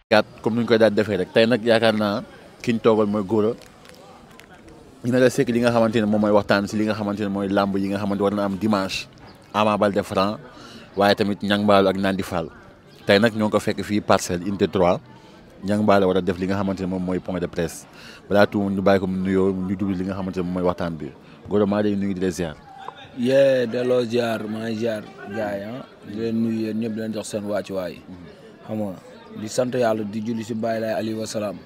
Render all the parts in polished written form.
comme ni ñu koy daan defee rek tey nag yaakaar naa ki ñu toogal mooy Gora dina la sekk li nga xamante ne moom mooy waxtaan si li nga xamante ne mooy làmb yi nga xamante war na am dimanche Ama Baldé Franc waaye tamit Niang Ballo ak Nandi Fall tey nag ñoo ngi ko fekk fii Parcelles unité 3 Niang Ballo war a def li nga xamante ne moom mooy point de presse balaa tout ñu bàyyi ko mu nuyoo ñu dugg li nga xamante ne moom mooy waxtaan bi Gora maa ngi lay nuyu di la ziar. yee delloo ziar maa ngi ziar gars yi di leen nuyu yéen ñëpp di leen jox seen wàccuwaay xam nga di sant yàlla di julli si Baay Laay alayhi wa salaam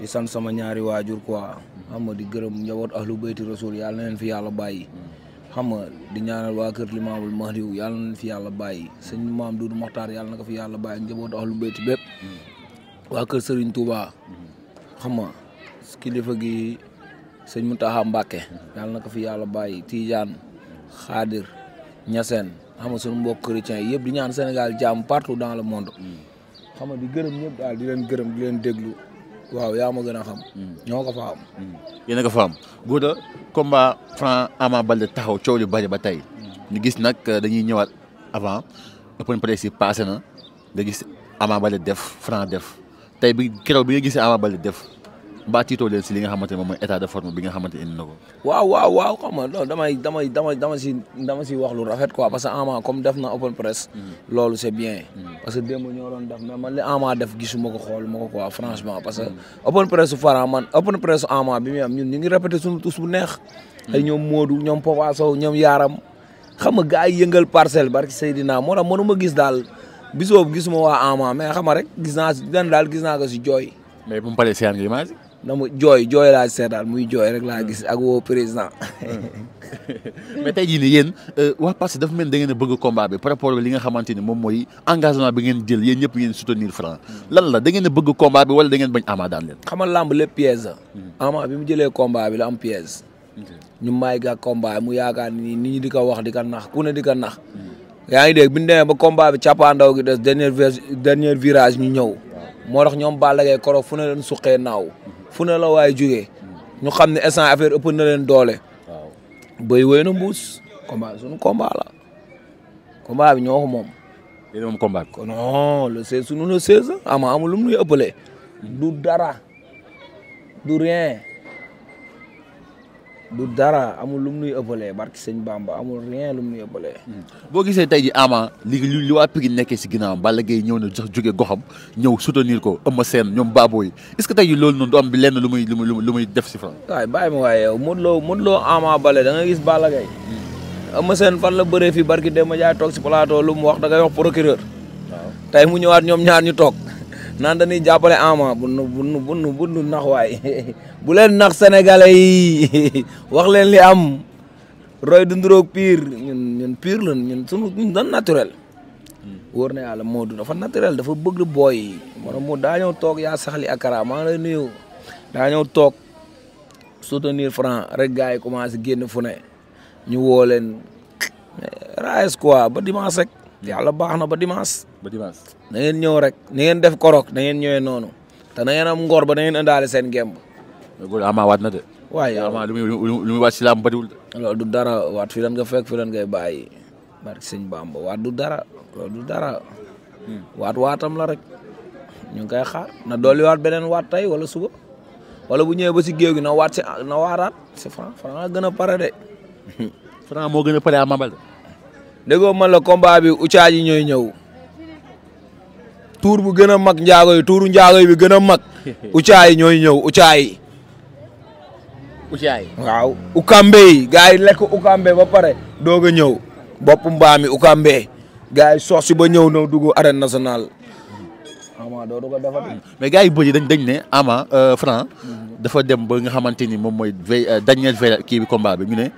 di sant sama ñaari waajur quoi xam nga di gërëm njaboot ahlu bayti rasul yàlla na leen fi yàlla bàyyi xam nga di ñaanal waa kër Limaamul Mahdiw yàlla na leen fi yàlla bàyyi sëñ maam Duudu Moxtaar yàlla na ko fi yàlla bàyyi njaboot ahlu bayti bépp waa kër Serigne Touba xam nga kilifa gi sëñ Muntaxa Mbàkke yàlla na ko fi yàlla bàyyi Tijaan Xaadir Ñaseen xam nga suñu mbokk chrétien yëpp di ñaan Sénégal jàmm partout dans le monde xam nga di gërëm ñëpp daal di leen gërëm di leen déglu waaw yaa ma gën a xam ñoo ko fa am yéen a ko fa am Gora combat Franc Ama Baldé taxaw coow li bari ba tey ñu gis nag dañuy ñëwaat avant open press yi passé na nga gis Ama Baldé def Franc def tey bi keroog bi nga gisee Ama Baldé def mbaa tiitoo leen si li nga xamante ne moom mooy état de forme bi nga xamante indi na ko. waaw xam nga loolu dama si wax lu rafet quoi parce que Ama comme def na open press. loolu c'est bien. parce que démb ñoo doon def mais man li Ama def gisuma ko xool ma ko quoi franchement parce que open press su Franc man open press su Ama bi muy am ñun ñu ngi répété suñu tous bu neex. ay ñoom Modou ñoom Papa Sow ñoom Yaram xam nga gars yi yëngal parcelle barki Seydina moo tax mënuma gis daal bisoo gisuma waa Ama mais xam nga rek gis naa si daal gis naa ko si jooy. mais bu mu paree séance nga image. dama jooy laa seetaan muy jooy rek laa gis ak woo président. mais tey jii nii yéen waa parce que dafa mel da ngeen a bëgg combat bi par rapport ak li nga xamante ni moom mooy engagement bi ngeen jël yéen ñëpp ngeen soutenir Franc lan la da ngeen a bëgg combat bi wala da ngeen bañ Ama daan leen. xamal lamb lépp piège la. Ama bi mu jëlee combat bi la am piège. ñu may ga combat mu yaakaar ni nit ñi di ko wax di ko nax ku ne di ko nax. yaa ngi dégg bi ñu demee ba combat bi cappaandaw gi des dernier virage ñu ñëw. moo tax ñoom Balla Gaye koroog fu ne leen suqee naaw. fu ne la waaye jógee ñu xam ne instant affaire ëpp na leen doole. waaw béy wéy na mbuus. combat suñu combat la. combat bi ñoo ko moom. yéen moom combat bi. non le 16 sunu le 16 Ama amul lu mu nuy ëppalee. du dara du rien du dara amul lu mu nuy ëppalee barki sëñ Bamba amul rien lu mu nuy ëppalee. boo gisee tey ji Ama li waa Pikine nekkee si ginnaaw Balla Gaye ñëw na jox jóge goxam ñëw soutenir ko Eumeu Sène ñoom Baboy est-ce que tey ji loolu noonu du am bi lenn lu muy def si Franc. waaye bàyyi ma waaye yow Modou Lo Ama Baldé da nga gis Balla Gaye. Eumeu Sène fan la bëree fii barki Demba Ndiaye toog si plateau lu mu wax da ngay wax procureur. waaw tey mu ñëwaat ñoom ñaar ñu toog naan dañuy jàppale Ama bu nu nax waay bu leen nax sénégalais yi wax leen li am roy du nduroog pire ñun pire la ñun dan naturel. wóor na yàlla Modou dafa naturel dafa bëgg booy yi. moo daa ñëw toog yaa saxli akara maa ngi lay nuyu daa ñëw toog soutenir Franc rek gars yi commencé génn fu ne ñu woo leen raes quoi ba dimanche rek. yàlla baax na ba dimanche. na ngeen ñëw rek ni ngeen def korok na ngeen ñëwee noonu te na ngeen am ngor ba na ngeen indaale seen gemb. Ama waat na de. waaye Ama lu muy waat si laam bariwul de. loolu du dara waat fi lan nga fekk fi lan ngay bàyyi barki sëñ Bamba waat du dara loolu du dara. waatam la rek ñu ngi koy xaar na dolli waat beneen waat tey wala suba wala bu ñëwee ba si géew gi na waat na waaraat c'est Franc gën a pare de. Franc moo gën a pare Ama Baldé. déggoo man la combat bi ucaa yi ñooy ñëw tuur bu gën a mag njaago yi tuuru njaago yi bi gën a mag ucaa yi ñooy ñëw ucaa yi waaw ukambe yi gars yi lekk ukambe ba pare doog a ñëw bopp mbaam mi ukambe gars yi sox si ba ñëw na dugg arène nationale Ama doo ko defati mais gars yi bëri dañ ne Ama Franc dafa dem ba nga xamante ni moom mooy dernière veille kii bi combat bi ñu ne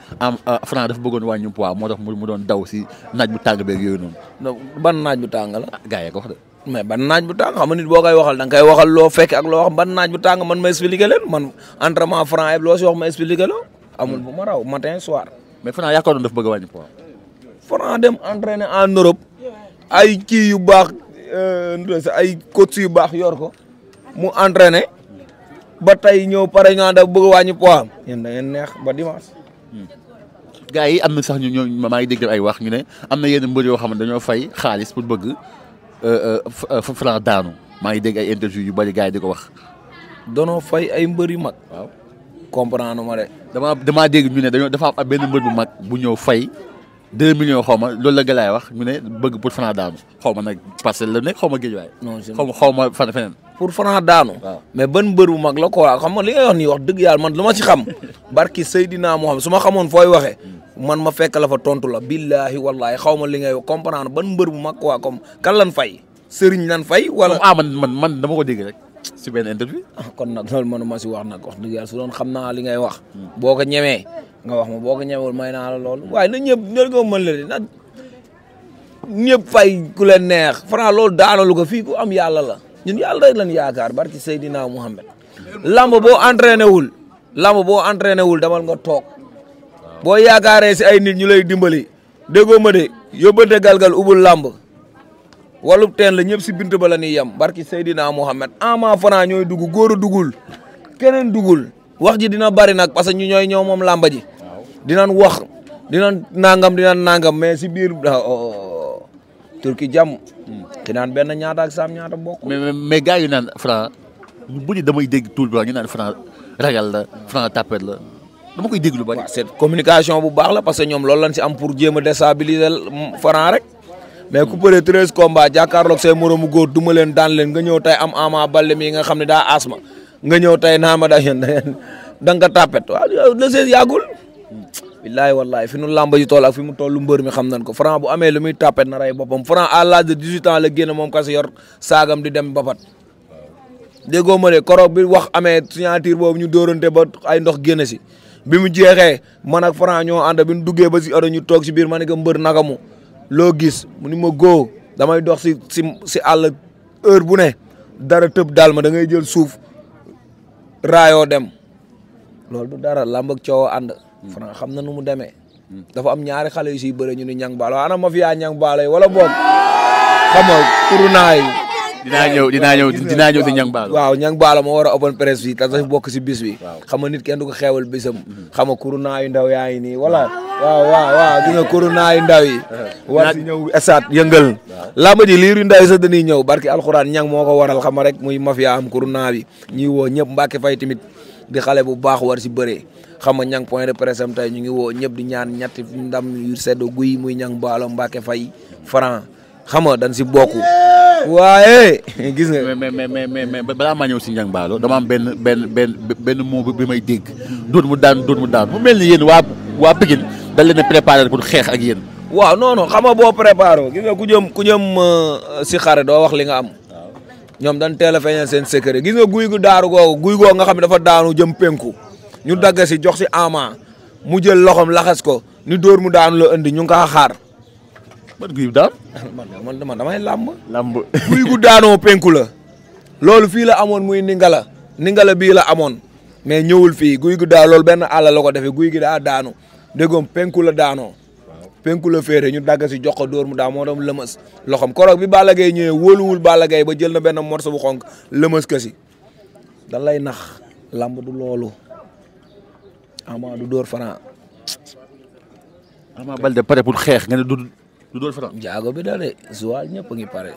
Franc dafa bëggoon wàññi poids moo tax mu doon daw si naaj bu tàng beeg yooyu noonu. ban naaj bu tàng la. gars yi ko wax de. mais ban naaj bu tàng xam nga nit boo koy waxal da nga koy waxal loo fekk ak loo wax ban naaj bu tàng man ma expliqué leen man entraînement Franc yëpp loo si wax ma expliqué la amul bu ma raw matin soir. mais Franc yaakaaroon dafa bëgg a wàññi poids. Franc dem entraîner en Europe ay kii yu baax ay coach yu baax yor ko mu entraîner. ba tey ñëw pare ñu dafa bëgg a wàññi poids am yéen da ngeen neex ba dimanche. gars yi am na sax ñu maa ngi dégg ay wax ñu ne am na yenn mbër yoo xam ne dañoo fay xaalis pour bëgg Franc daanu maa ngi dégg ay interview yu bari gars yi di ko wax. doonoo fay ay mbër yu mag. waaw comprendre ma de. damaa dégg ñu ne dafa am benn mbër bu mag bu ñëw fay 2 millions xaw ma loolu la galaay wax ñu ne bëgg pour Franc daanu xaw ma nag Parcelles la nekk xaw ma Guédiawaye. non xaw ma feneen. pour Franc daanu. waaw mais ban mbër bu mag la quoi xam nga li nga wax nii wax dëgg yàlla man lu ma ci xam. barki Seydina Mohamed su ma xamoon fooy waxee. man ma fekk la fa tontu la billahi wallahi xaw ma li ngay comprendre ban mbër bu mag quoi comme kan lan fay. Sëriñ lan fay wala. man dama ko dégg rek si benn interview. kon nag loolu mënuma si wax nag wax dëgg yàlla su doon xam naa li ngay wax. boo ko ñemee nga wax ma boo ko ñemewul may naa la loolu waaye na ñëpp ñoo ko mën la de nag ñëpp fay ku leen neex Franc loolu daanalu ko fii ku am yàlla la ñun yàlla rek lan yaakaar barki Seydina Mouhamed. lamb boo entraîné wul demal nga toog boo yaakaaree si ay nit ñu lay dimbali déggoo ma de yóbbante galgal ubul lamb walub teen la ñëpp si bint ba la ñuy yem barki Seydina Mohamed Ama Franc ñooy dugg góor a dugul keneen dugul wax ji dina bari nag parce que ñu ñooy ñëw moom làmba ji dinañ wax dinañ nangam mais si biir turki jàmm ki naan benn ñaata ak saam ñaata bokk mais gars yi naan Franc bu ñu damay dégg tout le temps ñu naan Franc ragal la Franc tapet la dama koy dégg lu bari. waaw c'est communication bu baax la parce que ñoom loolu lañ si am pour jéem a déstabiliser Franc rek mais ku bëre 13 combats jàkkaarloog say moromu góor duma leen daan leen nga ñëw tey am Ama Baldé mi nga xam ne daa asma nga ñëw tey naa ma da nga ko tapet waaw le sees yàggul billahi wallahi fi nu làmba ji toll ak fi mu toll mbër mi xam nañ ko Franc bu amee lu muy tapet na rey boppam Franc à l'âge de 18 ans la génn moom kese yor saagam di dem bapat déggoo ma de koroog bi wax amee signature boobu ñu dóorante ba ay ndox génn si bi mu jeexee man ak Franc ñoo ànd bi ñu duggee ba si oto ñu toog si biir ma ne ko mbër nagamu loo gis mu ni ma góo damay dox si àll heure bu ne dara tëb daal ma da ngay jël suuf raayoo dem loolu du dara làmb ak coow ànd Franc xam na nu mu demee dafa am ñaari xale yu siy bëre ñu ni ñang baalo ana ma fiyaa ñang baalo yi wala boog xam nga kurunaay dinaa ñëw si ñang baalo waaw ñang baalo moo war a open press fii te dafa bokk si bis bi xam nga nit kenn du ko xeewal bisam xam nga kurunaayu ndaw yaa ngi nii wala waaw gis nga kurunaayu ndaw yi war si ñëw esat yëngal lamba ji liiru ndaw yi sax dañuy ñëw barki alxuraan ñang moo ko waral xam nga rek muy mafia am kurunaa bi ñuy woo ñëpp Mbacke Faye tamit di xale bu baax war si bëree xam nga ñang point de presse am tey ñu ngi woo ñëpp di ñaan ñetti ndam yu sedd guy muy ñang baalo Mbacke Faye Franc xam nga dañ si bokk waaye gis nga. mais balaa maa ñëw si ñang baalo dama am benn mot bi may dégg dóor mu daan mu mel ni yéen waa Pikine dañ leen a préparé pour xeex ak yéen. waaw non xam nga boo préparé gis nga ku jëm si xare doo wax li nga am. ñoom dañ teel a feeñal seen secret gis nga guy gu daaru googu nga xam ne dafa daanu jëm penku ñu dagg si jox si Ama mu jël loxom laxas ko ni dóor mu daanu la indi ñu ngi kaa xaar. man guy daan. man damay làmb. guy gu daanoo penku la. loolu fii la amoon muy ningala bii la amoon mais ñëwul fii guy gu daan loolu benn àll la ko defee guy gi daa daanu déggoom penku la daanoo. penku la féere ñu dagg si jox ko dóor mu daan moo doon lëmës loxom koroog bi Balla Gaye ñëwee wóoluwul Balla Gaye ba jël na benn morceau bu xonk lëmës ka si dan lay nax lamb du loolu Ama du dóor Franc. Ama Baldé pare pour xeex nga ne du dóor Franc. jaago bi da de Joal ñëpp a ngi pare.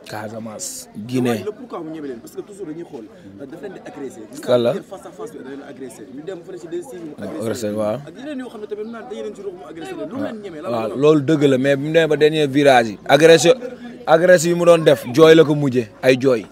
Casamance Guinée. pourquoi mu ñeme leen parce que toujours dañuy xool daf leen di agressé. kàlla face à face bi da leen agressé ñu dem fële ci des signes mu agressé waaw. ak yeneen yoo xam ne tamit naan dañu leen ci ruux mu agressé leen lu leen ñeme la. waaw loolu dëgg la mais bi mu demee ba dernier virage yi. agressé yi mu doon def jooy la ko mujjee ay jooy.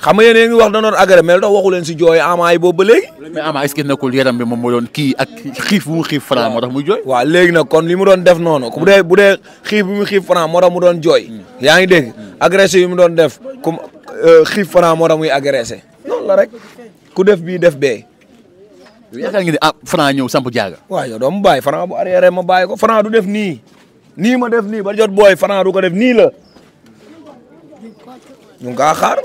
xam nga yéen a ngi wax da doon agressé mais lu tax waxu leen si jooy Ama yi boobu ba léegi. mais Ama est-ce que nekkul yaram bi moom moo doon kii ak xiif bu mu xiif Franc moo tax muy jooy. waaw léegi nag kon li mu doon def noonu bu dee xiif bi mu xiif Franc moo tax mu doon jooy. yaa ngi dégg agressé yi mu doon def comme xiif Franc moo tax muy agressé. noonu la rek ku def bii def bee. yaakaar nga ni Franc ñëw samp jaaga. waaw yow doo ma bàyyi Franc bu arrière ma bàyyi ko Franc du def nii ma def nii ba jot booy Franc du ko def nii la ñu ngi kaa xaar.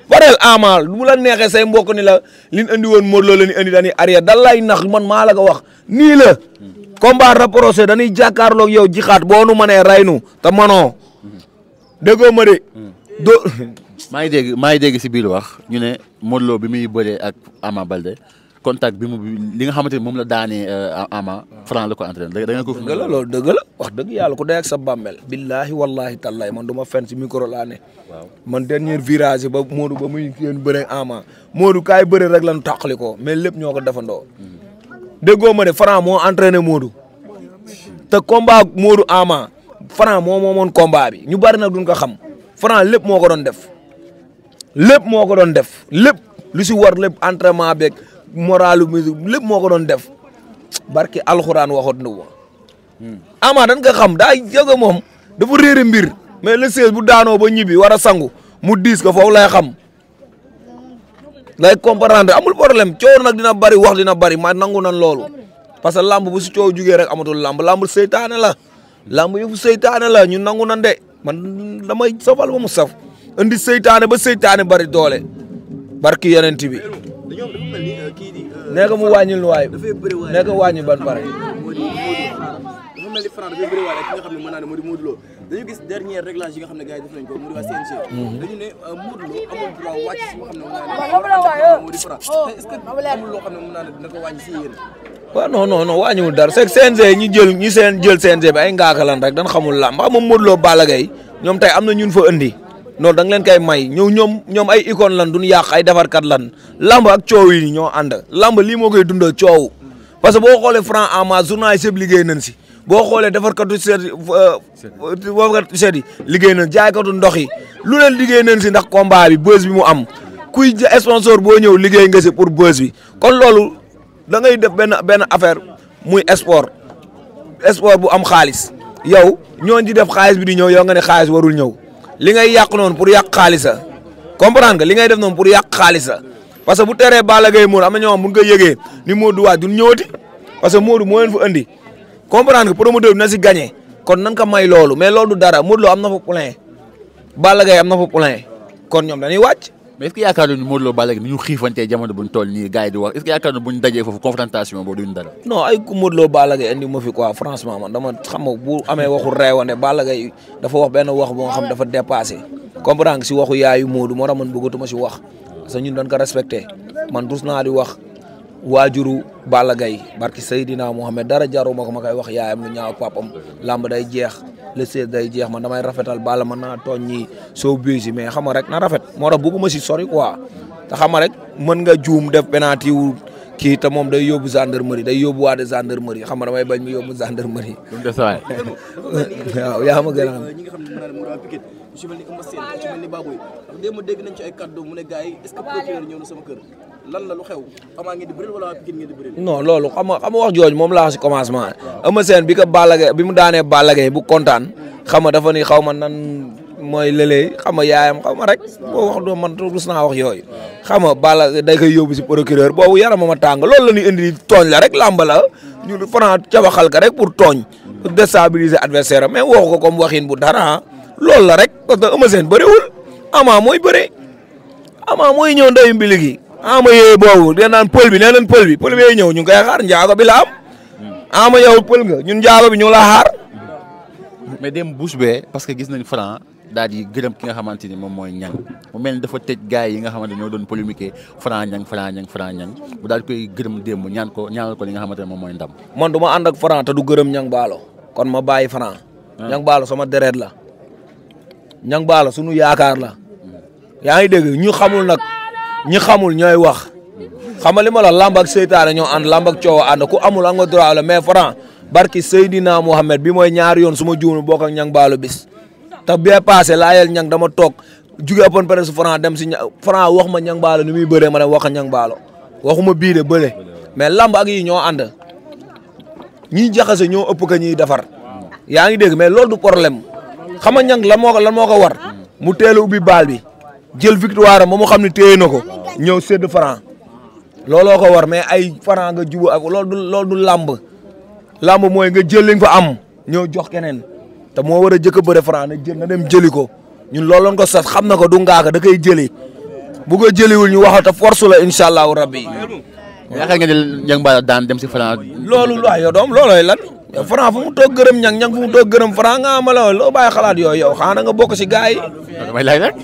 bareel Ama bu la neexee say mbokk ni la liñ andi woon Modou Lo la ñu andi dañuy arrière da lay nax man maa la ko wax nii la. combat rapproché dañuy jàkkaarloog yow jixaat boo nu mënee rey nu te manoo déggoo ma de. maa ngi dégg si biir wax ñu ne Modou Lo bi muy bëree ak Ama Baldé contact bi li nga xamante ni moom la daanee Ama Franc la ko entraîné da nga ko. dëgg la loolu dëgg la wax dëgg yàlla ku dee ak sa bàmmeel. billahi wallahi tallahi man du ma fen si micro laa ne. waaw man dernier virage ba Modou ba muy yéen bëre Ama Modou kaay bëre rek lañu tàqali ko mais lépp ñoo ko defandoo. déggoo ma de Franc moo entraîné Modou te combat Modou Ama Franc moo moomoon combat bi ñu bari nag duñ ko xam Franc lépp moo ko doon def lépp moo ko doon def lépp lu si war lépp entraînement beeg moralu musique lépp moo ko doon def barki alxuraan waxut na wa Ama dañ ko xam daa jóge moom dafa réere mbir mais le 16 bu daanoo ba ñibbi war a sangu mu diis ko foofu lay xam lay comprendre amul problème coow nag dina bari wax dina bari ma nangu nan loolu parce que lamb bu si coow jugee rek amatul lamb seytaane la lamb yëfu seytaane la ñu nangu nan de man damay safal ba mu saf indi seytaane ba seytaane bari doole barki yeneen bi nee ko mu wàññil waay nee ko wàññi ban pare dafa mel ni Franc dafay bëri waale ki nga xam ne mën naa ne moo di Modou Lo dañu gis dernier réglage yi nga xam ne gars yi def nañ ko mu di waa CNG dañu ne Modou Lo amul droit wàcc si nga xam ne mën naa ne moo di Franc est-ce que amul loo xam ne mën naa ne dina ko wàññi si yéen waaw non wàññiwul dara c'est que CNG ñi jël CNG bi ay ngaakalan rek dañ xamul làmb xam nga Modou Lo Balla Gaye ñoom tey am na ñun fa indi noonu da nga leen koy may ñoom ay icône lan duñ yàq ay defarkat lan lamb ak coow yi ñoo ànd lamb lii moo koy dundal coow parce que boo xoolee Franc Ama journaliste yëpp liggéey nañ si boo xoolee defarkatu seet yi liggéey nañ jaaykatu ndox yi lu leen liggéey nañ si ndax combat bi buzz bi mu am kuy sponsor boo ñëw liggéey nga si pour buzz bi kon loolu da ngay def benn affaire muy sport bu am xaalis yow ñooñu di def xaalis bi di ñëw yow nga ne xaalis warul ñëw li ngay yàq noonu pour yàq xaalis la comprendre nga li ngay def noonu pour yàq xaalis la parce que bu teree Balla Gaye Modou am na ñoo xam bu ñu koy yëgee ni Modou waaj du ñëwati parce que Modou moo leen fa andi comprendre nga promoteur bi na si gagné kon nan ko may loolu mais loolu du dara Modou Lo am na fa plein Balla Gaye am na fa plein kon ñoom dañuy wàcc. mais est-ce que yaakaar nañu Modou Lo Balla Gaye ni ñu xiifantee jamono buñ toll nii gars yi di wax est-ce que yaakaar nañu buñ dajee foofu confrontation boobu duñ dara. non ay ku Modou Lo Balla Gaye andi ma fi quoi franchement man dama xam nga bu amee waxu reewande Balla Gaye dafa wax benn wax boo nga xam dafa dépassé comprendre nga si waxu yaayu Modou moo tax man bëggatuma si wax parce que ñun dañ ko respecté man dus naa di wax waajuru Balla Gaye barki Seydina Mohamed dara jaruma ko ma koy wax yaayam lu ñaaw papam lamb day jeex le 16 day jeex man damay rafetal Balla man naa tooñ ñi soo biisi mais xam nga rek na rafet moo tax bëgguma si sori quoi te xam nga rek mën nga juum def penalty wu kii te moom day yóbbu gendarmerie day yóbbu waa de gendarmerie xam nga damay bañ mu yóbbu gendarmerie. waaw yaa ma gën a xam. ñi nga xam ne mën naa ne moo di waa Pikine ku ci mel ni Eumeu Sène ku ci mel ni Baboy ndax démb dégg nañ ci ay kàddu mu ne gars yi est-ce que procureur ñëw na sama kër lan la lu xew Ama ngeen di bëreel wala waa Pikine ngeen di bëreel. non loolu xam nga wax jooju moom laa wax si commencement Eumeu Sène bi ko Balla Gaye bi mu daanee Balla Gaye bu kontaan xam nga dafa ni xaw ma nan mooy lële xam nga yaayam xam nga rek boo wax doo man rus naa wax yooyu xam nga Balla day koy yóbbu si procureur boobu yaramam a tàng loolu la ñuy indi tooñ la rek làmb la ñu Franc cabaxal ka rek pour tooñ pour déstabiliser adversaire mais waxu ko comme waxin bu dara loolu la rek parce que Eumeu Sène bëriwul Ama mooy bëre Ama mooy ñëw ndeyu mbili gi Ama yooyu boobu da naan pël bi nee leen pël bi ñëw ñu ngi koy xaar njaago bi la am Ama yow pël nga ñun njaago bi ñu la xaar. mais dem bouche bee parce que gis nañ Franc daal di gërëm ki nga xamante ni moom mooy ñang mu mel ni dafa tëj gars yi nga xamante ñoo doon polémiquer Franc ñang bu daal di koy gërëm démb ñaanal ko li nga xamante ne moom mooy ndam. man du ma ànd ak Franc te du gërëm ñang baalo kon ma bàyyi Franc. ñang baalo sama deret la ñang baalo sunu yaakaar la yaa ngi dégg ñu xamul nag ñi xamul ñooy wax xam nga li ma la lamb ak seytaane ñoo ànd lamb ak coow ànd ku amul am nga droit la mais Franc barki Seydina Mohamed bi mooy ñaari yoon su ma juumee bokk ak ñang baalo bis te bee passé laayel ñang dama toog jugee open presse Franc dem si Franc wax ma ñang baalo ni muy bëree ma ne wax ñang baalo waxuma bii de bële mais lamb ak yi ñoo ànd ñiy jaxase ñoo ëpp ka ñuy defar yaa ngi dégg mais loolu du problème xam nga ñang lan moo ko war mu teel a ubbi baal bi jël victoire ba mu xam ne téye na ko ñëw sédd Franc looloo ko war mais ay Franc nga jubu ak loolu du lamb mooy nga jël li nga fa am ñëw jox keneen te moo war a jëkk a bëre Franc na dem jëli ko ñun loolu lañ ko sas xam na ko du ngaaka da koy jëli bu ko jëliwul ñu waxal te force la incha allahu rabbi. yaakaar nga ne ñang baalo daan dem si Franc. loolu yow doom loolooy lan Franc fu mu toog gërëm ñang fu mu toog gërëm Franc nga amala loo bàyyi xalaat yooyu yow xanaa nga bokk si gars yi. damay laaj rek.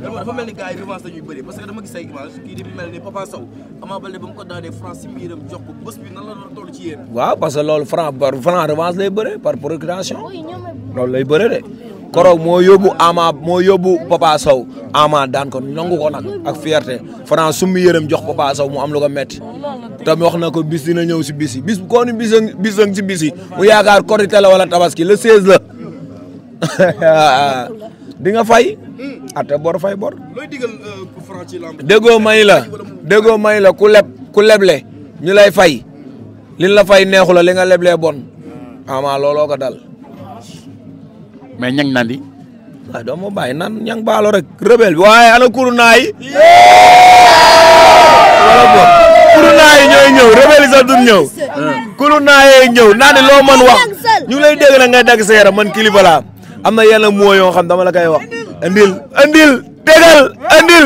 dafa mel ni gars yi revanche dañuy bëri parce que dama gis ay image kii di mel ni Papa Sow Ama Baldé ba mu ko daanee Franc si mbiram jox ko bés bi nan la doon toll ci yéen. waaw parce que loolu Franc revanche lay bëre par procuration loolu lay bëre de koroog moo yóbbu Papa Sow Ama daan ko nangu ko nag ak fierté Franc summi yërëm jox Papa Sow mu am lu ko metti tam wax na ko bis dina ñëw si bis yi bis koo ni bisang si bis yi mu yaakaar Korité la wala Tabaski le 16 la di nga fay ate bor fay bor looy digal pour Franc ci lamb. déggoo may la ku leble ñu lay fay liñ la fay neexu la li nga leblee bon Ama looloo ko dal mais ñang naan di waaye doo ma bàyyi nan ñang baalo rek rebelle bi waaye ana kuru naay wala bo kuru naay ñooy ñëw rebelle sax duñ ñëw kuru naayee ñëw naa ne loo mën wax ñu ngi lay dégg na ngay dagg sa yaram man kilifa laa am na yenn moo yoo xam dama la koy wax andil tegal andil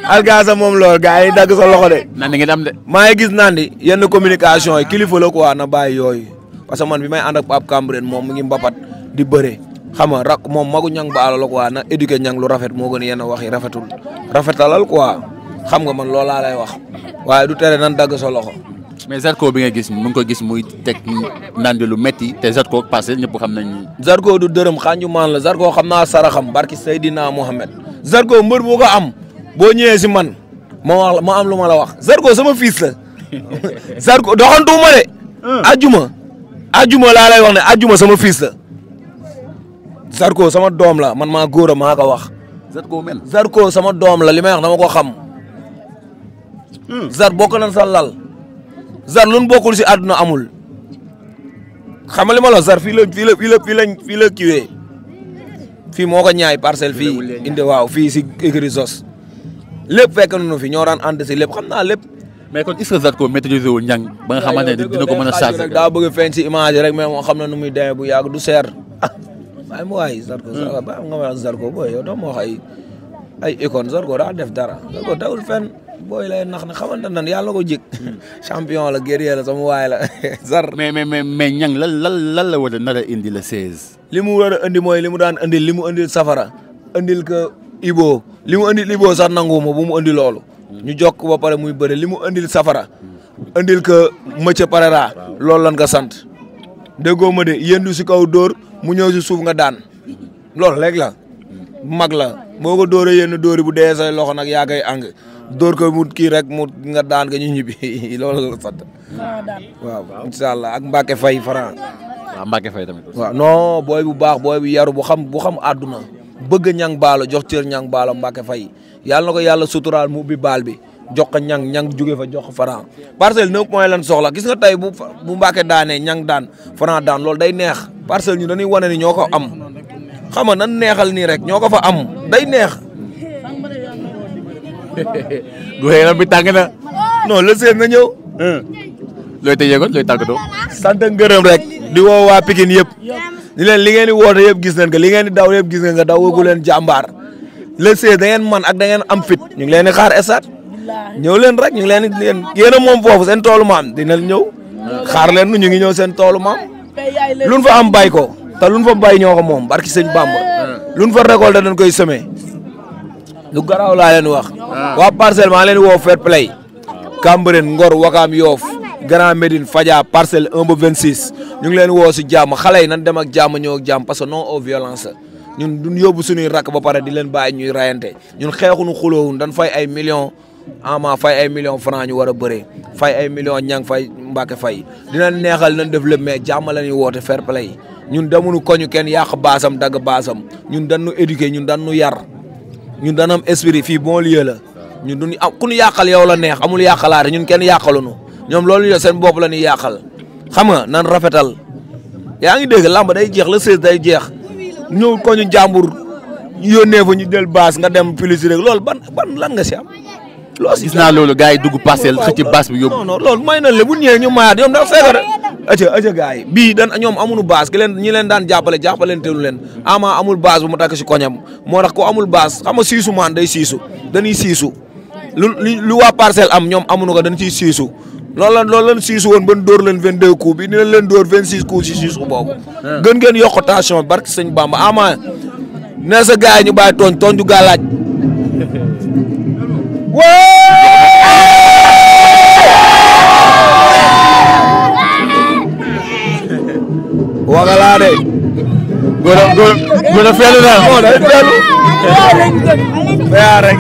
algaasa moom lool gars yi dagg sa loxo de naan di ngeen am de maa ngi gis naan di yenn communication yi kilifa la quoi na bàyyi yooyu parce que man bi may ànd ak Pape Cambrène moom mu ngi mbapat di bëre xam nga rak moom magu ñang baalo la quoi na éduquer ñang lu rafet moo gën yenn wax yi rafetalal quoi xam nga man loolaa lay wax waaye du tere nan dagg sa loxo. mais Zarko bi nga gis mu ngi ko gis muy teg nandi lu metti te Zarko passé ñëpp xam nañ ni. Zarko du dërëm xanju maan la Zarko xam naa saraxam barki Seydina Mohamed Zarko mbër boo ko am boo ñëwee si man ma am lu ma la wax Zarko sama fils la Zarko doxantuma de. ajuma laa lay wax ne ajuma sama fils la Zarko sama doom la man maa góor a maa ko wax. Zarko sama doom la li may wax dama ko xam. Zar bokk nañ sa lal. Zar lu nu bokkul si àdduna amul xam nga li ma la Zar fii la kiwee fii moo ko ñaay parcelle fii indi waaw fii si écurie Zoss lépp fekk nañu fi ñoo daan ànd si lépp xam naa lépp. mais kon est-ce que Zarko maîtriser wu ñang ba nga xamante ne dina ko mën a charger daa bëgg a feeñ si image rek mais moo xam na nu muy demee bu yàgg du seer waaye mu waay Zarko ba nga ma wax Zarko booy yow doo ma wax ay icône Zarko daa def dara Zarko dawul fenn booy lay nax ne xamante nan yàlla ko jik champion la guerrier la sama waay la Zar. mais ñang lan la war a nar a indi le 16. li mu war a indi mooy li mu daan indil li mu indil safara indil ko Ibo li mu indil Ibo sax nanguwuma bu mu indi loolu. ñu jokk ba pare muy bëri li mu indil safara indil ko mëcc parera loolu lan nga sant déggoo ma de yéendu si kaw dóor mu ñëw si suuf nga daan loolu léegi la mag la boo ko dóoree yenn dóori bu dee say loxo nag yaa koy àng dóor ko mu kii rek mu nga daan nga ñu ñibbi loolu la sant waaw incha allah ak Mbacke Faye Franc. waaw Mbacke Faye tamit. waaw non booy bu baax booy bu yaru bu xam àdduna bëgg ñang baalo jox cër ñang baalo Mbacke Faye yàlla na ko yàlla suturaal mu ubbi baal bi jox ko ñang jóge fa jox ko Franc parcelle 9 points lan soxla gis nga tey bu Mbacke daanee ñang daan Franc daan loolu day neex parcelle ñu dañuy wane ni ñoo ko am xam nga nan neexal nii rek ñoo ko fa am day neex. gouvernement bi tàng na. non le seen na ñëw. looy tëjee kon looy tàggatoo. sant ngërëm rek. di woo waa Pikine yëpp. ni leen li ngeen di woote yëpp gis nañ ko li ngeen di daw yëpp gis nañ nga daw wëggu leen jàmbaar. le seen da ngeen man ak da ngeen am fit ñu ngi leen di xaar esat ñëw leen rek ñu ngi leen di yéen a moom foofu seen toolu maam dina ñëw. xaar leen ñu ngi ñëw seen toolu maam. luñ fa am bay ko te luñ fa bay ñoo ko moom barki sëñ Bamba. luñ fa récolté dañ koy semé. lu garaaw laa leen wax. waa parcelle maa leen woo fair play. Cambérène Ngor Wakaam Yoff Grand Médine Fadia parcelle 1 ba 26 ñu ngi leen woo si jàmm xale yi nan dem ak jàmm ñëw ak jàmm parce que non au violence ñun duñ yóbbu suñuy rakk ba pare di leen bàyyi ñuy rayante ñun xeexuñu xuloowun dañ fay ay millions Ama fay ay millions francs ñu war a bëree fay ay millions ñang fay Mbacke fay dinañ neexal nañ def lépp mais jàmm la ñuy woote fair play ñun demuñu koñu kenn yàq baasam dagg baasam ñun dañu éduquer ñun dañu yar ñun dañu am esprit fii bon lieu la ñun duñu am ku ñu yàqal yow la neex amul yàqalaate ñun kenn yàqaluñu ñoom loolu ñu seen bopp la ñuy yàqal xam nga nan rafetal yaa ngi dégg làmb day jeex le 16 day jeex ñëw ko ñu jàmbur yónnee fa ñu del baas nga dem publicité rek loolu ban lan nga si am. loolu gis naa loolu gars yi dugg parcelle xëcc baas bi yóbbu. non loolu may nañ le bu ñëwee ñu mayaat ñoom dafa fekk rek. acca gars yi bii ñoom amuñu baas ki leen ñi leen daan jàppaleen teelu leen Ama amul baas bu mu takk si koñam moo tax ko amul baas xam nga siisu maan day siisu dañuy siisu lu waa parcelle am ñoom amuñu ko dañ ciy siisu loolu lan siisu woon ban dóor leen 22 coups bi dinañ leen dóor 26 coups si siisu boobu. gën ngeen yokk tension barki sëñ Bamba Ama ne sa gars yi ñu bàyyi tooñ du gàllaaj wagalaa de góor a feelu na moo day feelu yaa rek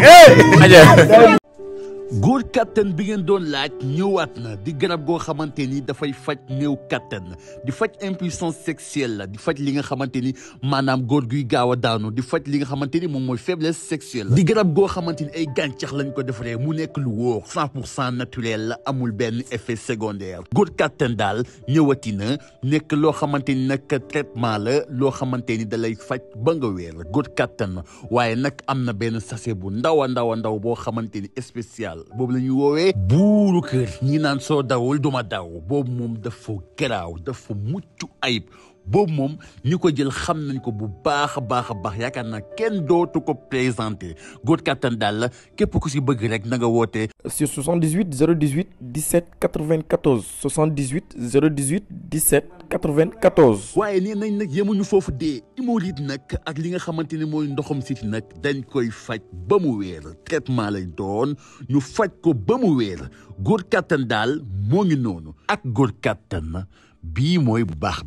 góor kattan bi ngeen doon laaj ñëwaat na di garab goo xamante ni dafay faj néew kattan di faj impuissance sexuelle la di faj li nga xamante ni maanaam góor guy gaaw a daanu di faj li nga xamante ni moom mooy faiblesse sexuelle di garab goo xamante ni ay gàncax lañ ko defaree mu nekk lu wóor 100% naturel la amul benn effet secondaire góor kattan daal ñëwati na nekk loo xamante ni nag traitement la loo xamante ni da lay faj ba nga wéer góor kattan waaye nag am na benn sachet bu ndaw a ndaw boo xamante ni spécial boobu la ñuy woowee buuru kër ñi naan soo dawul duma daw boobu moom dafa garaaw dafa mucc ayib boobu moom ñi ko jël xam nañ ko bu baax a baax yaakaar naa kenn dootu ko présenté góor kattan daal la képp ku si bëgg rek na nga woote sur 78 018 17 94 78 018 17 94. waaye nee nañ nag yemuñu foofu dee hémorroïde nag ak li nga xamante ni mooy ndoxam siti nag dañ koy faj ba mu wéer traitement lay doon ñu faj ko ba mu wéer góor kattan daal moo ngi noonu ak góor kattan bii mooy bu baax